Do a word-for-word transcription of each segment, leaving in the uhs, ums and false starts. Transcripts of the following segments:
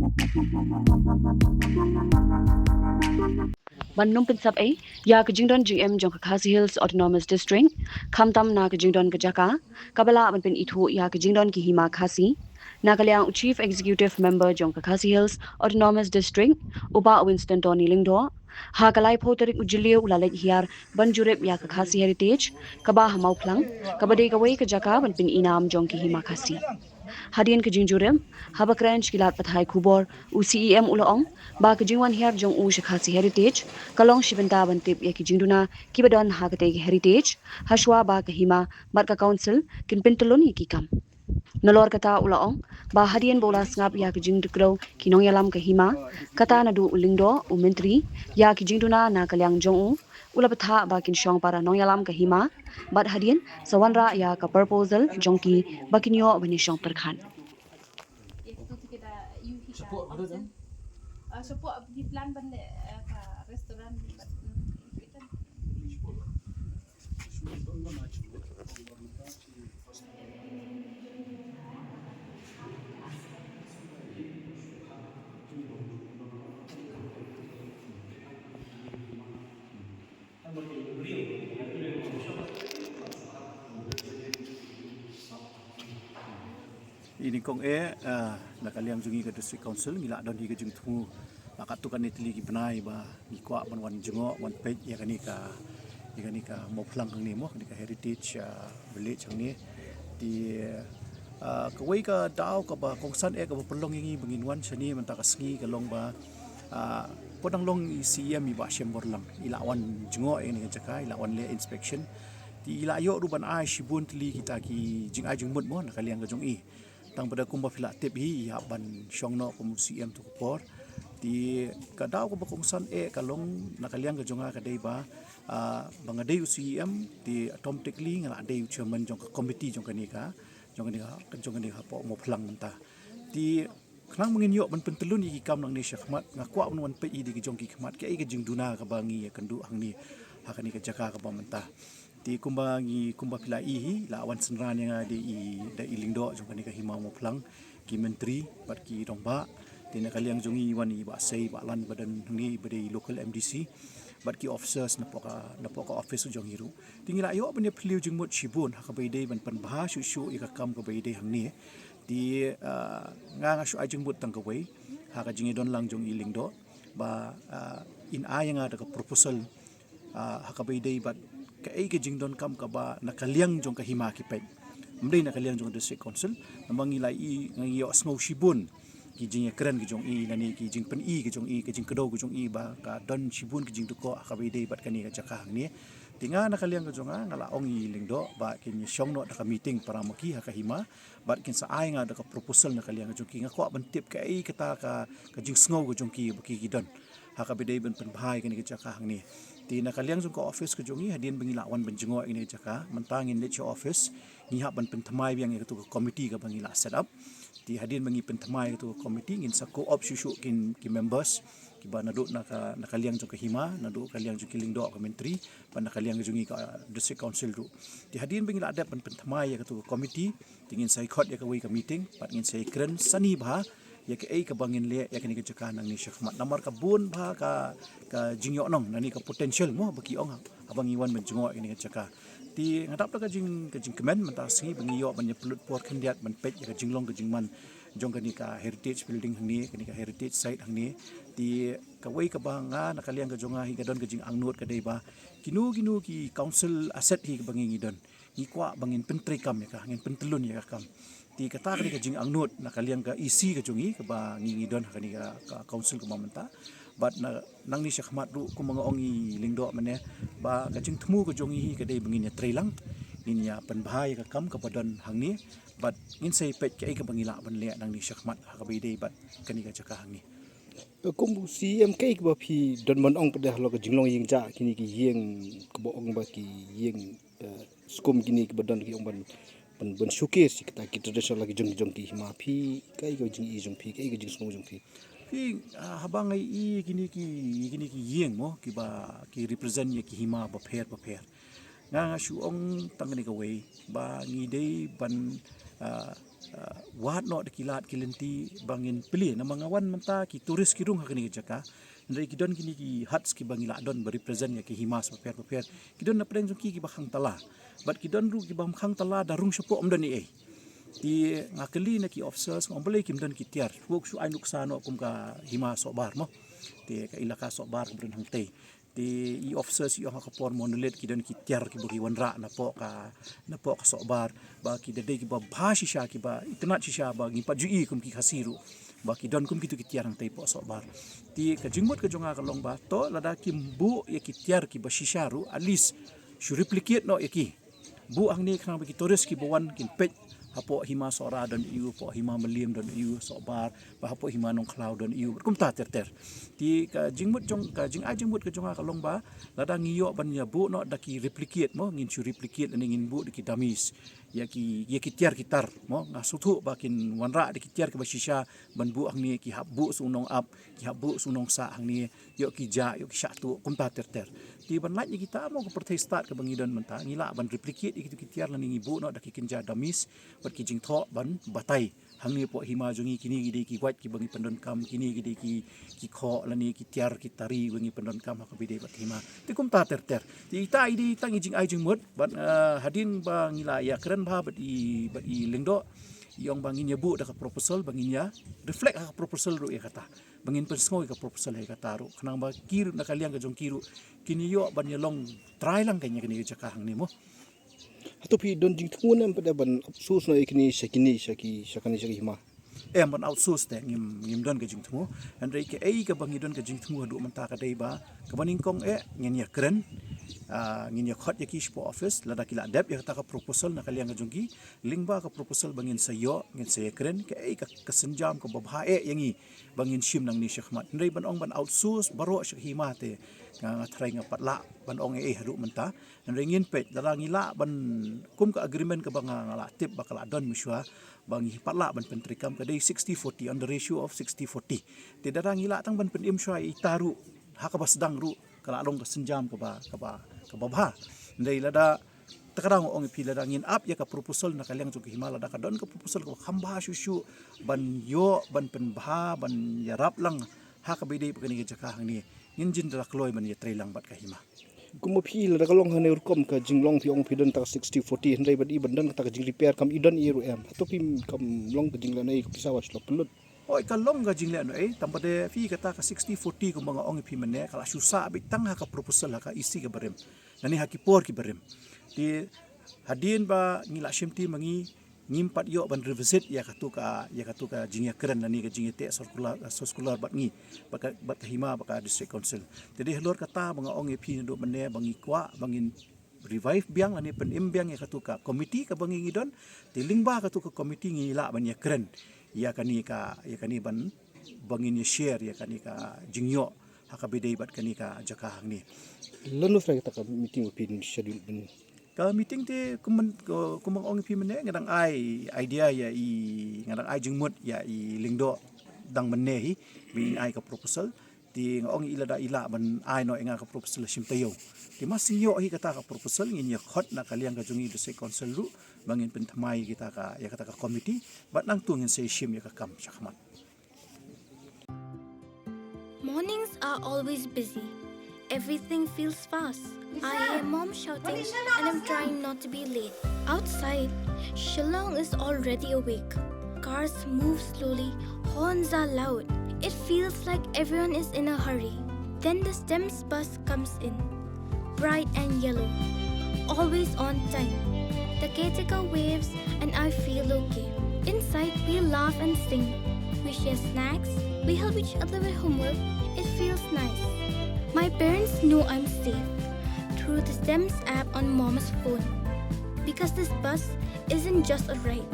Ban nym pynsap ei ïa ka jingdon jingem jong ka Khasi Hills Autonomous District, khamtam na ka jingdon ka jaka kaba lah ban pynithuh ïa ka jingdon ki hima Khasi, na ka liang u Chief Executive Member jong ka Khasi Hills Autonomous District, u Bah Winston Tony Lyngdoh, ha ka laiphew tarik u Jylliew u la leit hiar ban jurip ïa ka Khasi Heritage kaba ha Mawphlang, kaba dei kawei ka jaka ban pynïainam jong ki hima Khasi. Hadien ka jingjurip, haba kren sha ki lad pathai khubor, u C E M u la ong ba ka jingwan hiar jong u sha Khasi Heritage ka long shi bynta ban tip ïa ki jingduna kiba don ha katei ka heritage, hashwa ba ka hima bad ka council kin pyntyllun ïa ki kam. Nalor kata u la ong ba hadien ba u la sngap ïa ka jingkdew ki nongïalam ka hima, kata naduh u Lyngdoh, u Myntri ïa ki jingduna na ka liang jong u, u la bthah ba kin shong para nongïalam ka hima, bad hadien sa wanrah ïa ka proposal jong ki ba kin ïoh ban ïashong pyrkhat. Ini kong eh, ah, na ka liang jong ngi ka District Council ngi la don hi ka jingthmu. Ba katto katne tylli ki bnai ba ngi kwah ban wan jngoh, wan peit ïa kane ka, ïa kane ka Mawphlang hangne mo, kane ka heritage, ah, village hangne. Te, ah, kawei ka daw kaba kongsan eh kaba pynlong ïa ngi ba ngin wan shane mynta ka sngi ka long ba, ah, pdeng long i C E M i Bah Shemborlang i la wan jngoh ïa kane ka jaka, i la wan leh inspection. Te i la ïoh ruh ban ai shibun tylli kita ki jingai jingmut mo na ka liang ka jong i. Tang ba da kumba phi la tip hi, i hap ban shong noh kum u C E M tu ka por. Te ka daw kaba kongsan eh ka long na ka liang ka jong nga ka dei ba, ah, ba nga dei u C E M, te automatically nga la dei u chairman jong ka committee jong kane ka, jong kane ka, jong kane ka hapoh Mawphlang mynta. Te khnang ba ngin ïoh ban pyntyllun ïa ki kam nangne shakhmat, nga kwah ban wan peit ïa ki jong ki khmat, kaei ka jingduna kaba ngi ïakynduh hangne ha kane ka jaka kaba mynta. Te kumba ngi, kumba phi la i hi, la wan synran ïa nga da i, da i Lyngdoh jong kane ka hima Mawphlang, ki myntri bad ki rangbah. Te na ka liang jong ngi wan i Bah Sei, Bah Lan ba don hangne ba dei local M D C, bad ki officers napoh ka, napoh ka office jong ngi ruh. Te ngi la ïoh ban ïaphylliew jingmut shibun ha kaba ïadei ban pynbha shuh shuh ïa ka kam kaba ïadei hangne. Te, ah, nga nga shu ai jingmut tang kawei ha ka jingïadon lang jong i Lyngdoh ba, ah, in ai ïa nga da ka proposal, ah, ha kaba ïadei bad kaei ka jingdonkam kaba na ka liang jong ka hima ki peit. Ym dei na ka liang jong ka District Council, namar ngi la i, ngi ïohsngew shibun ki jingïakren ki jong i, lane ki jingpyni ki jong i, ki jingkdew ki jong i ba ka don shibun ki jingdukoh ha kaba ïadei bad kane ka jaka hangne. Te nga na ka liang ka jong nga, nga la ong i Lyngdoh ba kin ïashong noh da ka meeting para ma ki ha ka hima, bad kin sa ai nga da ka proposal na ka liang ka jong ki, nga kwah ban tip kaei kata ka, ka jingsngew ka jong ki ba ki, ki don ha kaba ïadei ban pynbha ïa kane ka jaka hangne. Te na ka liang jong ka office ka jong ngi, hadien ba ngi la wan ban jngoh ïa kane ka jaka, mynta ngin leit sha office, ngi hap ban pynthymmai biang ïa katu ka committee kaba ngi la set up. Te hadien ba ngi pynthymmai ïa katu ka committee, ngin sa co-opt shuh shuh kin, ki members kiba naduh na ka, na ka liang jong ka hima, naduh ka liang jong ki Lyngdoh ka myntri, bad na ka liang jong ngi ka District Council ruh. Te hadien ba ngi la dep ban pynthymmai ïa katu ka committee, te ngin sa ïa khot ïa kawei ka meeting, bad ngin sa ïakren sani bha ïa kaei kaba ngin leh ïa kane ka jaka nangne shakhmat. Namar ka bun bha ka, ka jingïohnong, lane ka potential mo ba ki ong haba ngi wan ban jngoh ïa kane ka jaka. Te nga dap da ka jing, ka jingkmen mynta ka sngi ba ngi ïoh ban ïa pynlut por khyndiat ban peit ïa ka jinglong ka jingman jong kane ka heritage building hangne, kane ka heritage site hangne. Te kawei kaba nga na ka liang ka jong nga hi ka don ka jingangnud ka dei ba kino kino ki council asset hi kaba ngi ngi don, ngi kwah ba ngin pyntreikam ïa ka, ngin pyntyllun ïa ka kam. Te kata ka dei ka jingangnud na ka liang ka E C ka jong ngi kaba ngi ngi don ha kane ka, ka council kaba mynta. Bad na, nangne shakhmat ruh kumba nga ong i Lyngdoh mynne ba ka jingthmu ka jong ngi hi ka dei ba ngin ïatreilang, ngin ïa pynbha ïa ka kam kaba don hangne, bad ngin sa ïa peit kaei kaba ngi lah ban leh nangne shakhmat ha kaba ïadei bad kane ka jaka hangne. Kum u C E M, kaei kaba phi don ban ong pat halor ka jinglong ïing jah kine ki ïing kaba ong ba ki ïing, eh, skum kine kiba don ki ong ban, ban, ban showcase kita ki traditional la ki jong, jong ki hima, phi kaei ka jing i jong phi, kaei ka jingsngew jong phi? Phi, ah, haba nga i kine ki, kine ki ïing mo, kiba ki represent ïa ki hima bapher bapher. Nga nga shu ong tang kane kawei ba ngi dei ban, ah, ah, wad noh da ki lad ki lynti ba ngin plie. Namar nga wan mynta, ki tourist ki rung ha kane ka jaka. Hynrei ki don kine ki huts kiba ngi lah don ba represent ïa ki hima bapher bapher. Ki don na pdeng jong ki kiba khang tala. Bad ki don ruh kiba khang tala da rung shapoh, ym don ei ei. Te nga kylli na ki officers, nga ong balei kim don ki tiar. Shu, shu ai nuksa noh kum ka hima Sohbar mo. Te ka ilaka Sohbar kaba don hangtei. Te i officers i ong ha ka por Monolith ki don ki tiar kiba ki wanrah napoh ka, napoh ka Sohbar. Ba ki da dei kiba bha shisha, kiba itynnad shisha, ba ngim pat ju i kum ki Khasi ruh. Ba ki don kum kitu ki tiar hangtei hapoh Sohbar. Te ka jingmut ka jong nga ka long ba, to lada kim buh ïa ki tiar kiba shisha ruh, at least shu replicate noh ïa ki. Buh hangne khnang ba ki tourist kiba wan kin peit, hapoh hima Sohra don aiu, hapoh hima Mylliem don aiu, Sohbar, ba hapoh hima Nongkhlaw don aiu, bad kumta ter ter. Te ka jingmut jong, ka jingai jingmut ka jong nga ka long ba, lada ngi ïoh ban ïa buh noh da ki replicate mo, ngin shu replicate lane ngin buh da ki dummies. Ïa ki, ïa ki tiar ki tar mo, nga sngewthuh ba kin wanrah da ki tiar kiba shisha, ban buh hangne, ki hap buh shu nong ap, ki hap buh shu nong sah hangne, ïoh ki jah, ïoh ki shah tuh, kumta ter ter. Te ban lait ïa kita mo, ka pyrthei stad kaba ngi don mynta, ngi lah ban replicate ïa kitu ki tiar lane ngi buh noh da ki kynja dummies, bad ki jingthoh ban batai. Hangne hapoh hima jong ngi, kine ki dei ki wait kiba ngi pyndonkam, kine ki dei ki, ki khoh lane ki tiar ki tari ba ngi pyndonkam ha kaba ïadei bad hima. Te kumta ter ter. Te ita i dei tang i jingai jingmut, bad, eh, hadien ba ngi la ïakren bha bad i, bad i Lyngdoh, i ong ba ngin ïa buh da ka proposal, ba ngin ïa reflect ha ka proposal ruh ïa kata. Ba ngin pynsngew ïa ka proposal ïa kata ruh. Khnang ba ki ruh na ka liang ka jong ki ruh, kin ïoh ban ïa long trai lang ka ïa kane ka jaka hangne mo. Hato phi don jingthmu ne em pat ban outsource noh ïa kine sha kine sha ki, sha kane sha ki hima? Em, ban outsource te ngim, ngim don ka jingthmu. Hynrei kaei kaba ngi don ka jingthmu haduh mynta ka dei ba, kaba nyngkong eh, ngin ïakren, ah, ngin ïakhot ïa ki shapoh office, lada ki la dep ïa kata ka proposal na ka liang ka jong ki, lyngba ka proposal ba ngin sa ïoh, ngin sa ïakren, kaei ka, ka sienjam kaba bha eh ïa ngi, ba ngin shim nangne shakhmat. Hynrei ban ong ban outsource baroh sha ka hima te, nga, nga tharai ngam pat lah ban ong ei ei haduh mynta. Hynrei ngin peit, lada ngi lah ban, kum ka agreement kaba nga, nga la tip ba ka la don mynshuwa, ba ngi pat lah ban pyntreikam, ka dei sixty forty, on the ratio of sixty forty. Te lada ngi lah tang ban pynim shuwa ïa ita ruh, ha kaba sdang ruh, ka la long ka sienjam kaba, kaba, kaba bha. Hynrei lada, te ka dang ong ïa phi, lada ngin ap ïa ka proposal na ka liang jong ka hima, lada ka don ka proposal kaba kham bha shuh shuh, ban ïoh, ban pynbha, ban ïarap lang ha kaba ïadei bad kane ka jaka hangne, ngin jin da la kloi ban ïatreilang bad ka hima. Kum ma phi, lada ka long hangne rukom ka jinglong, phi ong phi don ta ka sixty forty, hynrei bad i ban don kata ka jingrepair, kam i don ei ruh em? Hato phi kam long ka jinglehnohei, ka pisa wa shlok pynlut? Hooid, ka long ka jinglehnohei, tang ba dei phi, kata ka sixty forty kumba nga ong ïa phi mynne, ka la shu sah beit tang ha ka proposal ha ka E C kaba rim, lane ha ki por kiba rim. Te hadien ba ngi la shimti ma ngi, ngim pat ïoh ban revisit ïa katu ka, ïa katu ka jingïakren lane ka jingïateh circular, circular bad ngi, bad ka, bad ka hima, bad ka District Council. Te dei halor kata ba nga ong ïa phi naduh mynne ba ngi kwah ba ngin revive biang lane pynim biang ïa katu ka committee kaba ngi ngi don. Te lyngba katu ka committee ngi lah ban ïakren ïa kane ka, ïa kane ban, ba ngin ïa share ïa kane ka jingïoh ha kaba ïadei bad kane ka jaka hangne. Lano sra kata ka meeting ba phin schedule ban? Ka meeting te kum man, ko-, kumba nga ong ïa phi mynne, nga dang ai idea ïa i, nga dang ai jingmut ïa i Lyngdoh dang mynne hi, ba in ai ka proposal. Te nga ong ïa i lada i lah ban ai noh ïa nga ka proposal shim taïew. Te ma shu ïoh hi kata ka proposal, ngin ïa khot na ka liang ka jong i District Council ruh, ba ngin pynthymmai kita ka, ïa kata ka committee, bad nangta ngin sa ïa shim ïa ka kam shakhmat. Mornings are always busy. Everything feels fast. I hear mom shouting and I'm trying not to be late. Outside, Shillong is already awake. Cars move slowly, horns are loud. It feels like everyone is in a hurry. Then the STEMS bus comes in, bright and yellow, always on time. The caretaker waves and I feel okay. Inside, we laugh and sing. We share snacks. We help each other with homework. It feels nice. My parents know I'm safe through the STEMS app on Mom's phone. Because this bus isn't just a ride.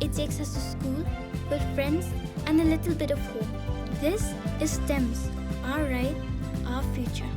It takes us to school, with friends, and a little bit of hope. This is STEMS, our ride, our future.